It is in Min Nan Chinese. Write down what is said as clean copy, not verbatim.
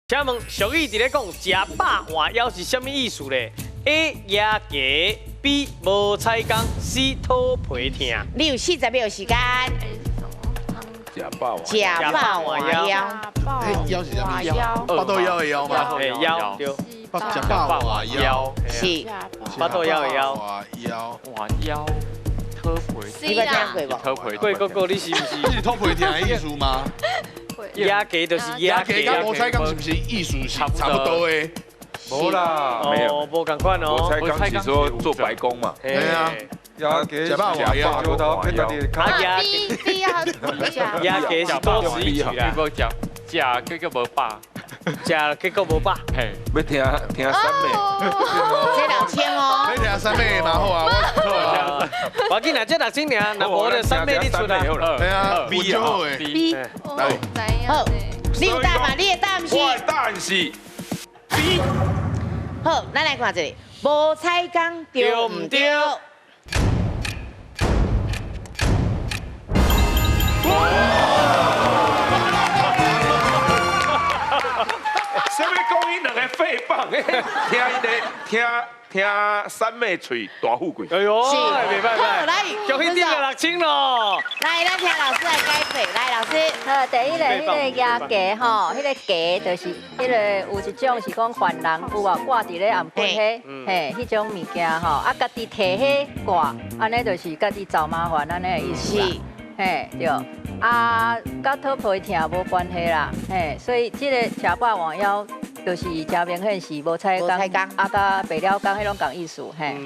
請問俗語佇咧講食飽換枵是啥物意思咧？A 攑雞，B 無彩工，C 討皮疼。你有40秒時間。食飽食飽換枵。哎，枵是啥物？枵？腹肚枵的枵嗎？嘿，枵對。食飽換枵。是。腹肚枵的枵。換枵。換枵。討皮。你捌聽過無？討皮。過哥哥，你是毋是？這是討皮疼的意思嗎？攑雞就是攑雞。佮無彩工是毋是意思是差不多的？無啦，沒有，無仝款哦。無彩工是說做白工嘛。對啊。攑雞食飽換枵。啊， B B 啊，攑雞是多此一舉啦。無食，食結果無飽，食結果無飽。嘿，欲聽聽三妹。這6000哦。欲聽三妹嘛好啊。無要緊啦，這6000爾，若無就三妹你出啦。對啊，B 就好的。 B。來。好，你有答案嗎？你的答案是？我的答案是 B。好，咱來看一下，無彩工對毋對？啥物講𪜶兩个廢棒？聽𪜶咧，聽聽三妹喙大富貴。哎喲，是，袂歹好，來，恭喜得6000咯。來，咱聽老師來解釋。來，老師。好，第一个，彼个攑雞吼，彼个雞就是彼个有一種是講犯人有無掛佇咧頷骨彼，嘿，彼種物件吼，啊，家己提彼掛，按呢就是家己找麻煩按呢的意思啦。嘿，對。啊，佮討皮疼無關係啦，嘿，所以這个食飽換枵就是誠明顯是無彩工，啊，佮白了工彼攏仝意思，嘿。